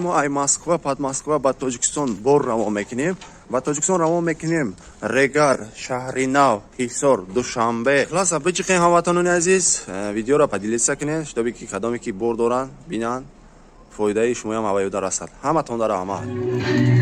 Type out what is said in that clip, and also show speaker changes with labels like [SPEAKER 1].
[SPEAKER 1] Мо ай Москва, Подмосква ба Тоҷикистон бор равон мекунем. Ба Тоҷикистон равон мекунем Регар, Шаҳри Нав, Ҳисор, Душанбе. Хулоса, биҷиқем, ҳамватанони азиз, видеоро поделиться кунед, чтобы ки кадоме ки бор доранд, бинанд, фоидаи шумоям ҳаваюда расад. Ҳаматон дар раҳмат.